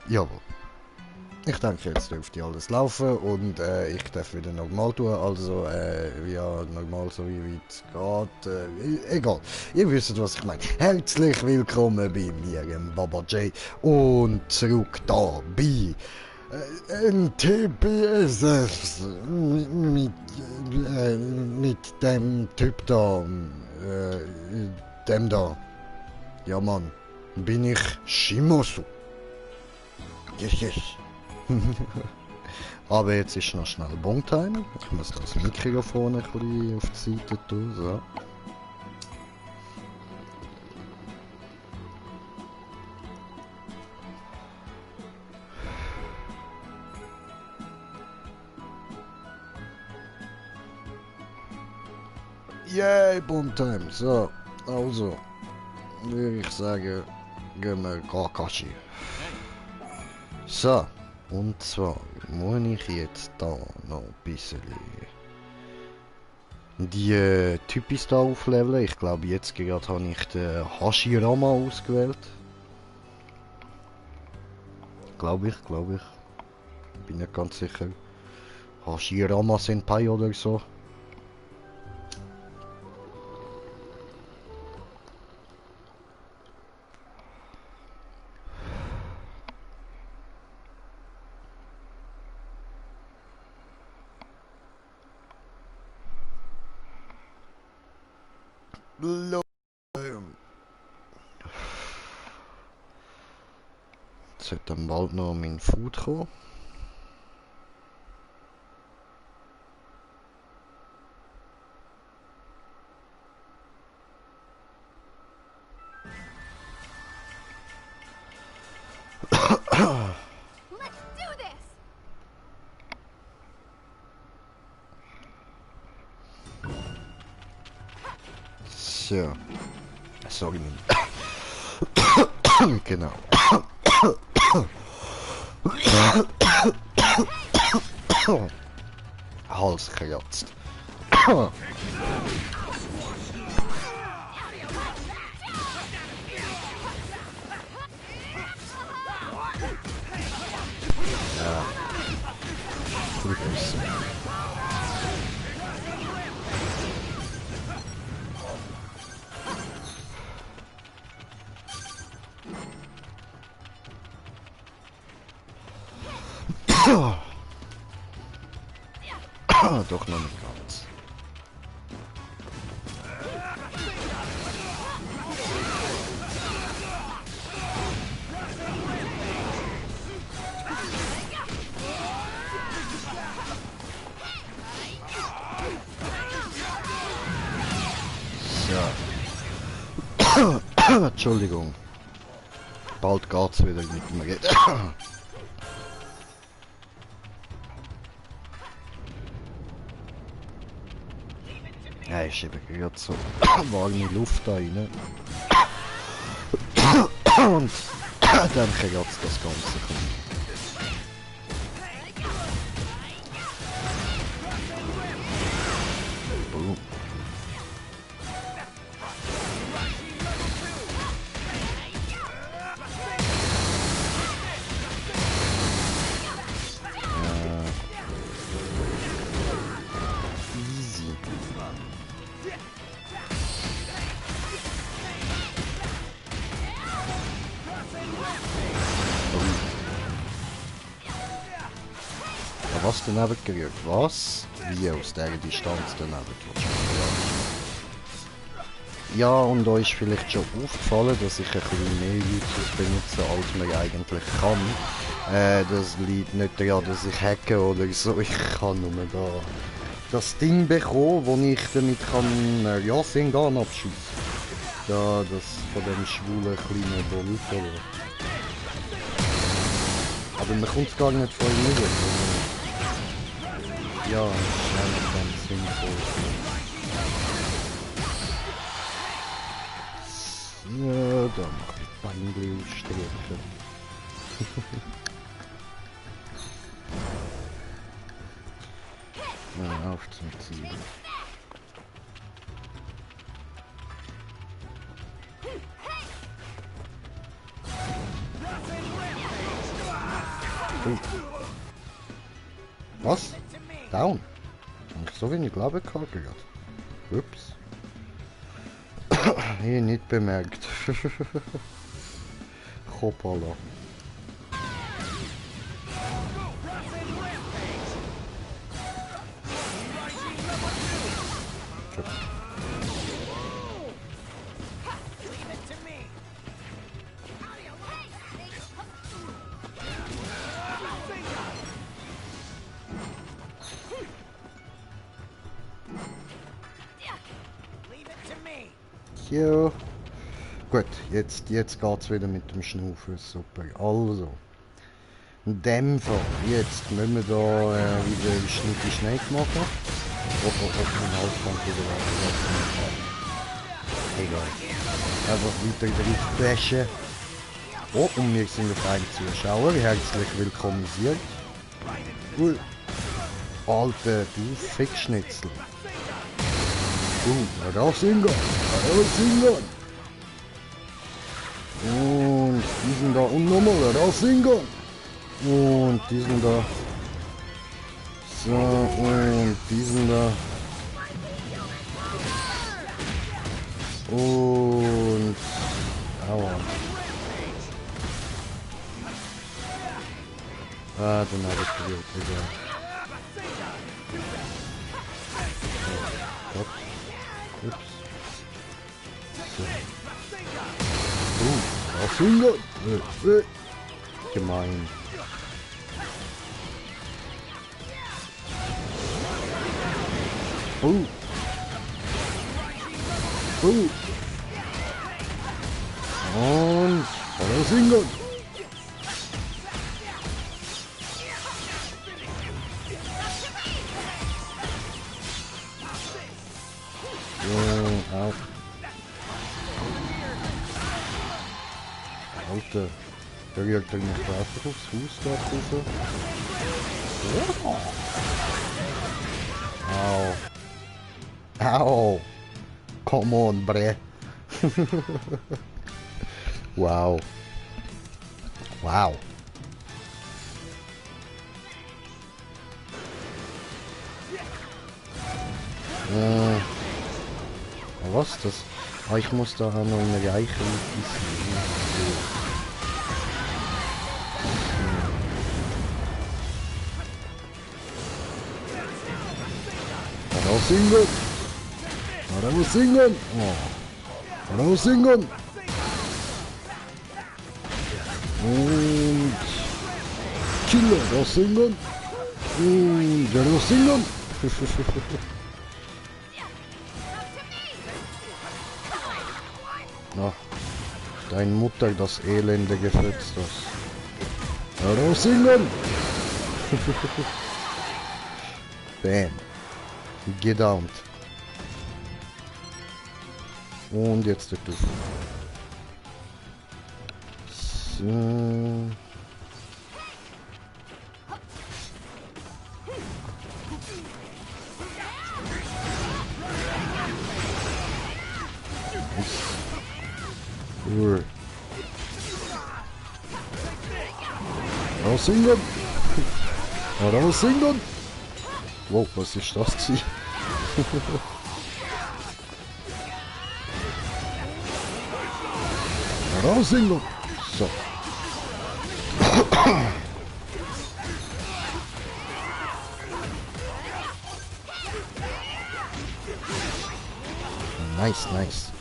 Jawohl. Ich denke, jetzt dürfte alles laufen und ich darf wieder normal tun, also ja, normal so wie es geht, egal. Ihr wisst, was ich meine. Herzlich willkommen bei mir, Baba J, und zurück da bei NTPSF mit dem Typ da, dem da. Ja Mann, bin ich Shimosu. Yes. Aber jetzt ist noch schnell Bongtime. Ich muss das Mikrofon ein bisschen auf die Seite tun. So. Yay, Bongtime. So, also würde ich sagen, gehen wir Kakashi. So. Und zwar muss ich jetzt da noch ein bisschen die Typis da aufleveln. Ich glaube, jetzt gerade habe ich den Hashirama ausgewählt. Glaube ich. Bin nicht ganz sicher. Hashirama Senpai oder so. Jetzt sollte dann bald noch mein Food kommen. So. Sorry, genau. Hals gekratzt. Ja. Gut ist. Doch noch nicht ganz. So. Entschuldigung. Bald geht's wieder mit dem Reden. Ja, ich schiebe gerade so warme Luft da rein. Und dann kann jetzt das Ganze kommen. Boom. Easy. Was daneben gerührt? Was? Wie aus dieser Distanz daneben? Ja, und euch ist vielleicht schon aufgefallen, dass ich ein bisschen mehr YouTube benutze, als man eigentlich kann. Das liegt nicht daran, dass ich hacke oder so. Ich kann nur da das Ding bekommen, wo ich damit kann Rasengan abschießen. Da, das von dem schwulen kleinen Boruto. Aber man kommt gar nicht voll rüber. Ja, das ist eigentlich ganz sinnvoll. Ja, da mach ich Beinchen ausstrecken. Ja, auf zum Ziel. Was? Down? Und so wenig Leben gehabt gerade. Ups. Hier nicht bemerkt. Hoppala. Ja. Gut, jetzt geht's wieder mit dem Schnaufen. Super. Also. In dem Fall, jetzt müssen wir da wieder Schnitte Snake machen. Den Halsband wieder warten. Egal. Einfach weiter draufbashen. Oh, und wir sind auf einen Zuschauer. Herzlich willkommen, Sieg. Cool. Alter, du Fickschnitzel. Raussingen! Raussingen! Und diesen da und nochmal raussingen! Und diesen da. So, und diesen da. Und... Aua. Ah, den habe ich gewählt, egal. Ups. So. Raussingen! Gemein. Und Raussingen! Au. Alter, der jagt dann noch weiter aufs Haus da raus. Au. Au. Come on, bre. Wow. Wow. Was ist das? Ah, ich muss da auch noch in eine Reichweite sein. Raussingen! Raussingen! Oh. Raussingen! Und... Killer! Raussingen! Und... Raussingen! Na, deine Mutter das elende Gefetzt das. Raussingen! Bam. Gedownt. Und jetzt der Tuff. So. Cool. Raussingen! Raussingen! Wow, was ist das hier? Raussingen! So. Nice, nice.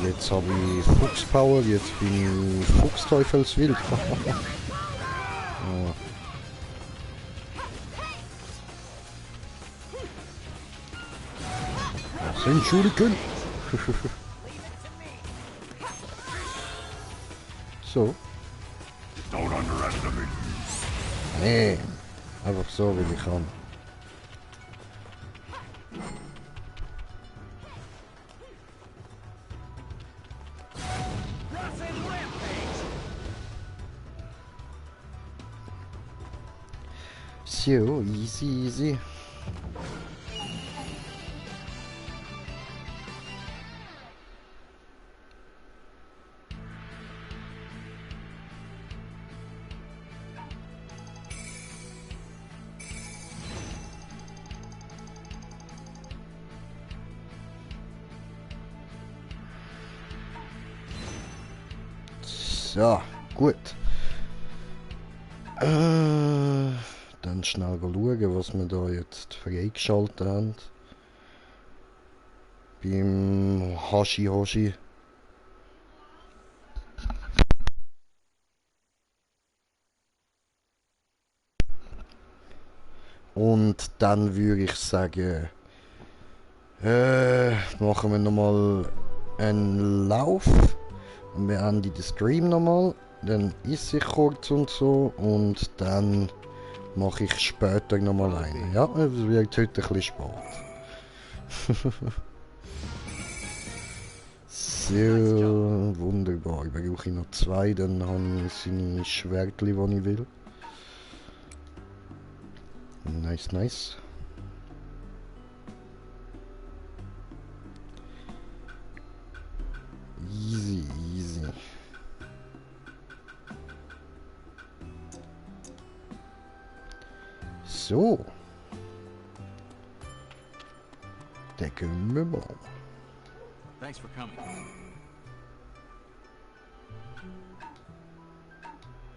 Jetzt habe ich Fuchspower, jetzt bin ich Fuchsteufelswild. Oh. Entschuldigen. So. Nee, einfach so wie ich kann. So, easy, easy. So, gut. Dann schnell schauen, was wir da jetzt freigeschaltet haben. Beim Hashi Hoshi. Und dann würde ich sagen, machen wir nochmal einen Lauf. Und beende den Stream nochmal. Dann esse ich kurz und so. Und dann mache ich später nochmal einen. Ja, es wird heute ein bisschen spät. So, wunderbar. Brauche ich noch 2, dann habe ich seine Schwertli, die ich will. Nice, nice. Easy, easy. So. Decken wir mal. Thanks for coming.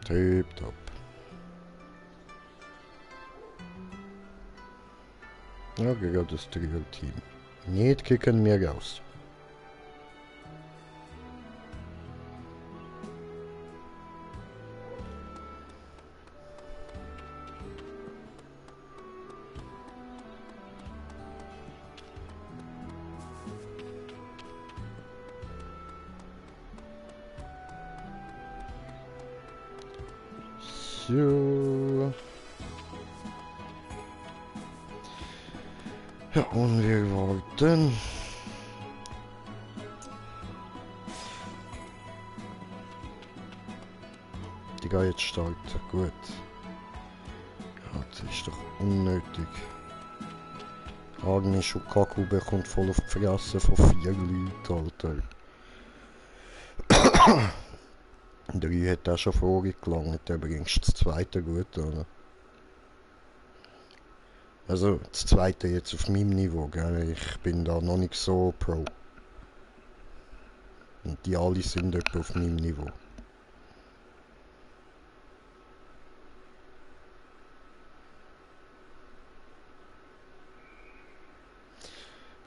Tipptopp. Ja, gerade das Trio-Team. Nicht kicken wir raus. So. Ja, und wir warten. Die geht jetzt starten. Gut. Ja, das ist doch unnötig. Agni Shukaku bekommt voll auf die Fresse von 4 Leuten, Alter. 3 hat auch schon vorgelangt, der bringst das zweite gut an. Also das zweite jetzt auf meinem Niveau, gell? Ich bin da noch nicht so pro. Und die alle sind etwa auf meinem Niveau.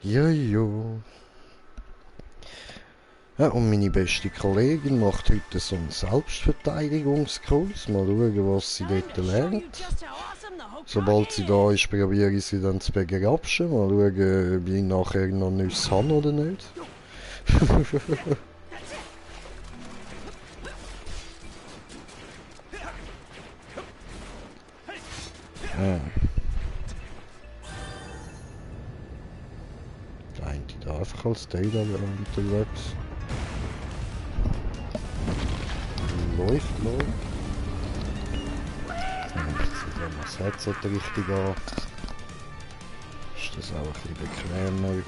Jojo. Ja, und meine beste Kollegin macht heute so einen Selbstverteidigungskurs. Mal schauen, was sie dort lernt. Sobald sie da ist, probiere ich sie dann zu begrapschen. Mal schauen, ob ich nachher noch Nüsse habe oder nicht. Ja. Der eine da einfach als Data unterwegs. Läuft, läuft. Wenn man das Headset richtig an, ist das auch ein bisschen bequemer.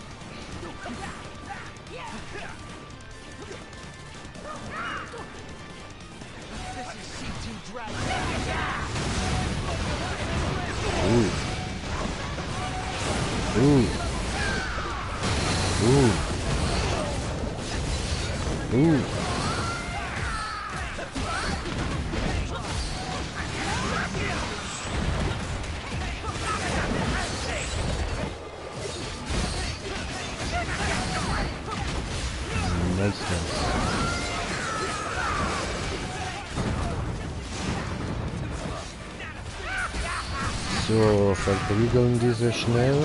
Nice, nice. So, verprügeln diese schnell.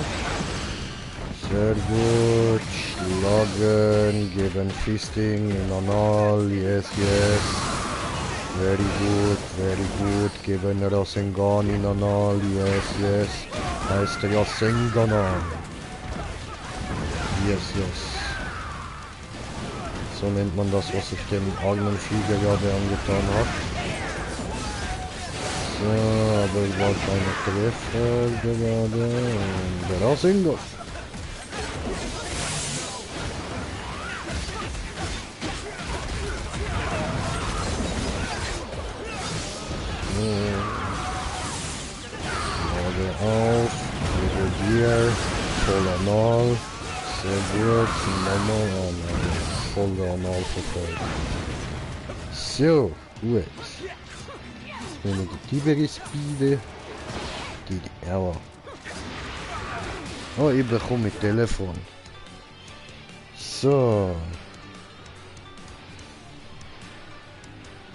Sehr gut. Schlagen, geben Fisting in Anal. Yes, yes. Very good. Geben Rasengan in Anal. Yes, yes. Heißt Rasenganan. Yes, yes. So nennt man das, was ich dem armen Vieh gerade angetan habe. So, aber ich wollte einen Treffer gerade. Und der Rasengo. Lade auf. Revolvier. Voll Anal. Sehr gut. Normal Anal. Voll Anal verteilt. So, gut. Wenn wir die Tiberis-Biene. Die Aua. Oh, ich bekomme ein Telefon. So.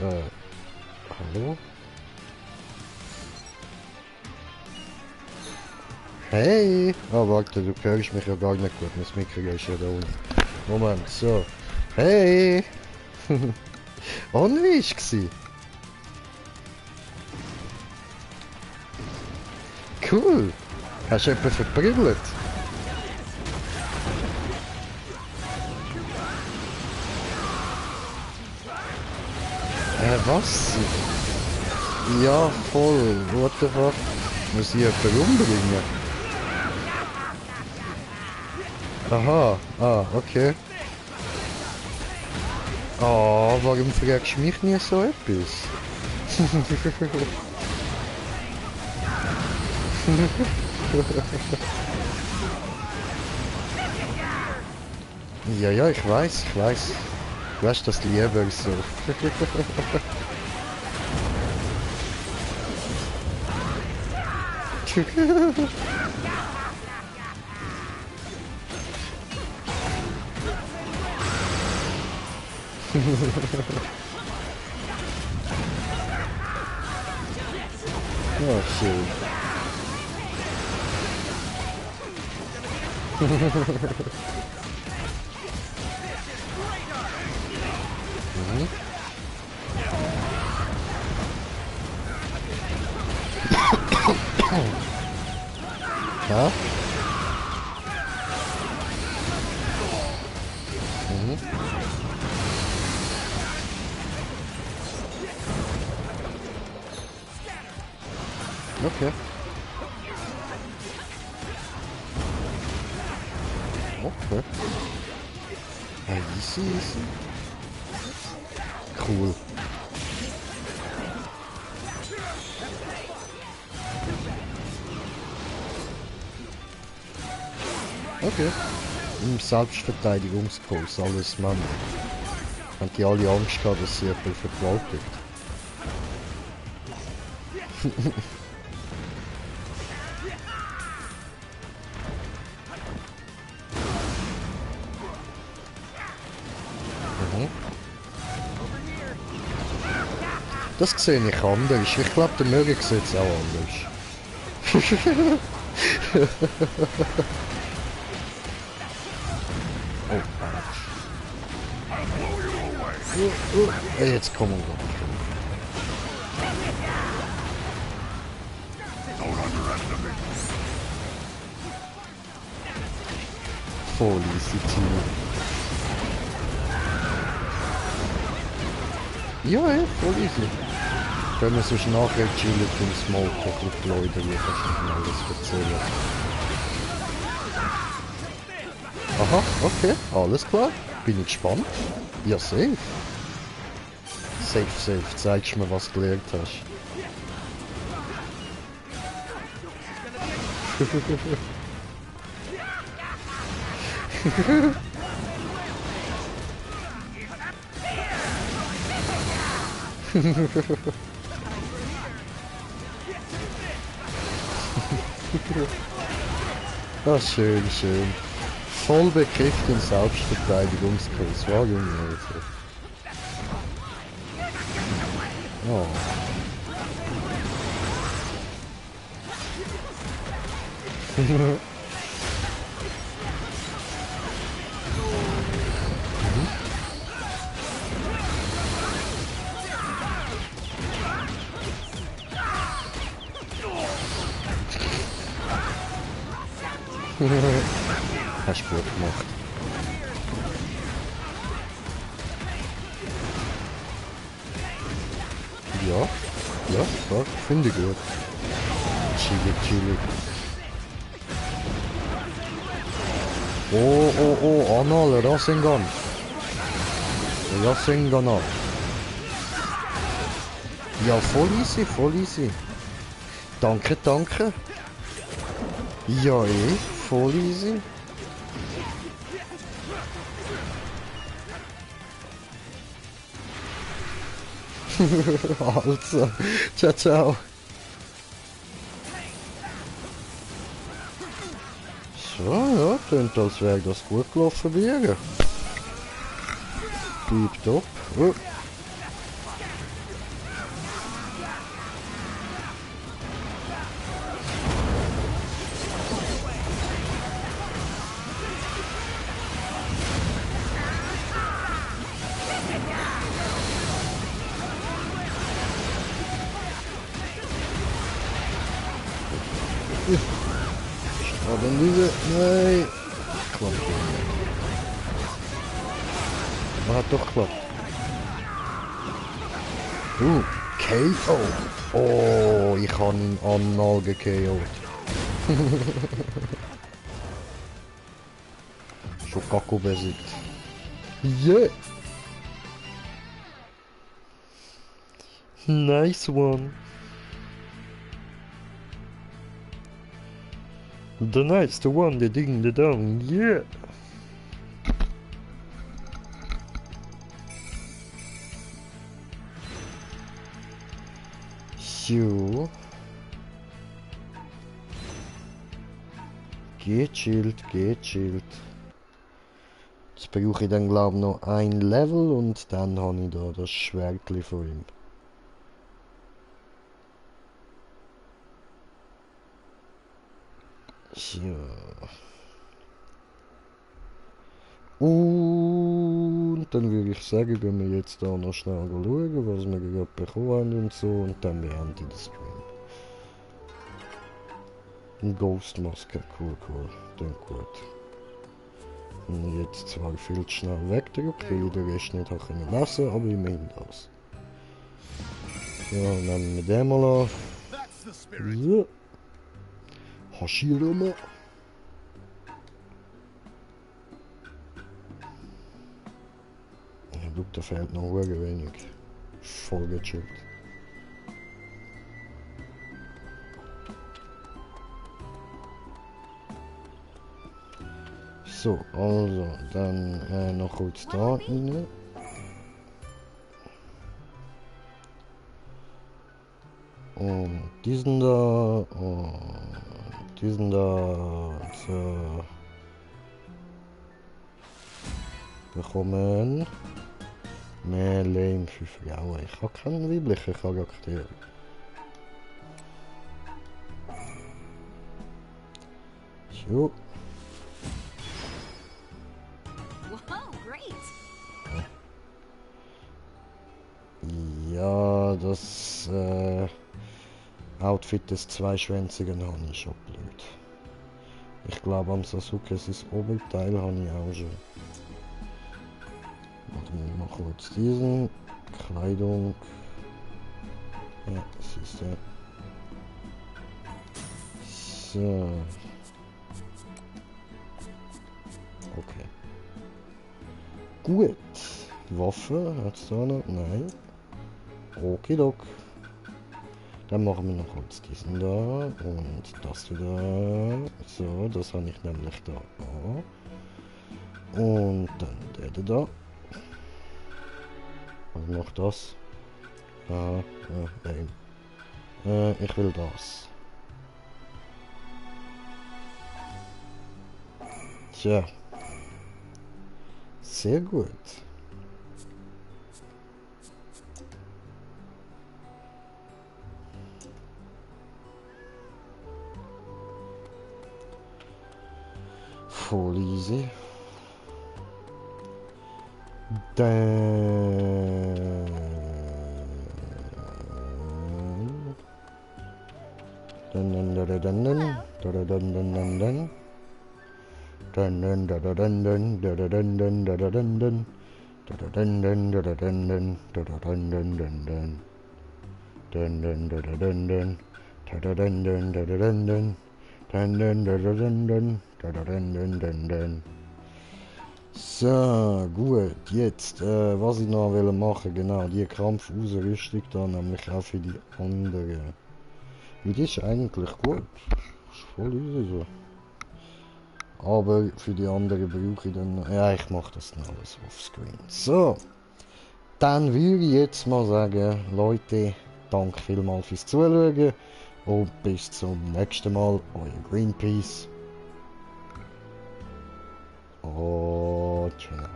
Hallo? Hey! Ah, warte, du hörst mich ja gar nicht gut. Das Mikro ist ja da unten. Moment, so. Hey! Und wie war's? Cool! Hast du jemanden verprügelt? Was? Ja, voll. What the fuck? Muss ich jemanden umbringen? Aha. Ah, okay. Oh, warum fragst du mich nie so etwas? Ja, ja, ich weiß, ich weiß. Du hast das lieber so. Oh, schön. Mhm. Ja? Mhm. Okay. Okay. Ja, easy, easy. Cool. Okay. Im Selbstverteidigungskurs, alles Mann. Haben die alle Angst gehabt, dass sie jemanden vergewaltigt. Mhm. Das sehe ich anders. Ich glaube, der Möge sieht es auch anders. Oh, Arsch. Jetzt kommen wir. Voll easy Team. Ja, ja, voll easy. Können wir sonst nachher chillen und smoken und Leute, wie kannst du mir alles erzählen. Aha, okay, alles klar. Bin ich gespannt. Ja, safe. Safe, safe. Zeigst mir, was du gelernt hast. Ah, schön, schön. Voll bekifft im Selbstverteidigungskurs. Warum nicht? Oh. Hast du gut gemacht. Ja. Ja, klar, finde ich gut. Chillig, chillig. Oh, oh, oh, Anal, Rasengan. Rasengan. Ja, voll easy, voll easy. Danke, danke. Ja, voll easy. Also, ciao, ciao. So, ja, klingt als wäre das gut gelaufen bei ihr. Tipptopp. Oh. Aber diese... Nein. Klappt nicht. Hat doch geklappt. KO. Oh, ich habe ihn anal gekO'd. Shokaku besiegt. Yeah. Nice one. The nice, the one, the ding, the dong, yeah. So. Gechillt, gechillt. Jetzt brauche ich dann glaube ich noch ein Level und dann habe ich da das Schwertli von ihm. Ja. Und dann würde ich sagen, gehen wir jetzt da noch schnell schauen, was wir gerade bekommen haben und so, und dann beende ich den Stream. Ein Ghost Maske, cool, cool, dann gut. Und jetzt zwar viel zu schnell wegdrückt, weil ich den Rest nicht lesen konnte, aber immerhin das. Ja, nehmen wir den mal an. So. Hashirama. Ja, du, da fehlt noch wenig. Voll gechillt. So, also, dann noch kurz da rein. Und diesen da, und diesen da, so. Bekommen. Mehr Lame für Frauen. Ich habe keinen weiblichen Charakter. So. Ja, das Outfit des Zweischwänzigen habe ich schon blöd. Ich glaube, am Sasuke sein Oberteil habe ich auch schon. Warte, wir machen jetzt diesen. Kleidung. Ja, siehst du. So. Okay. Gut. Waffe, hat's da noch? Nein. Okidok. Dann machen wir noch kurz diesen da und das wieder. So, das habe ich nämlich da. Und dann der da. Und noch das. Nein. Ich will das. Tja. Sehr gut. Voll easy. Dun, dun, dun, dun, dun, dun. Dun, dun, dun, dun, dun, dun. Dun, dun, dun, dun, dun, dun. Dun, dun, dun, dun, dun. So, gut, jetzt, was ich noch will machen, genau, die Kampfausrüstung da, nämlich auch für die anderen. Weil die ist eigentlich gut, ist voll easy so. Aber für die anderen brauche ich dann, ja, ich mache das dann alles offscreen. So, dann würde ich jetzt mal sagen, Leute, danke vielmals fürs Zuschauen und bis zum nächsten Mal, euer Greenpeace. Und ciao.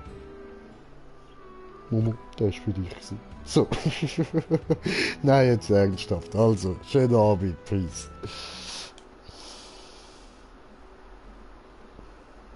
Momo, der ist für dich gewesen. So. Nein, jetzt ernsthaft. Also, schönen Abend. Peace.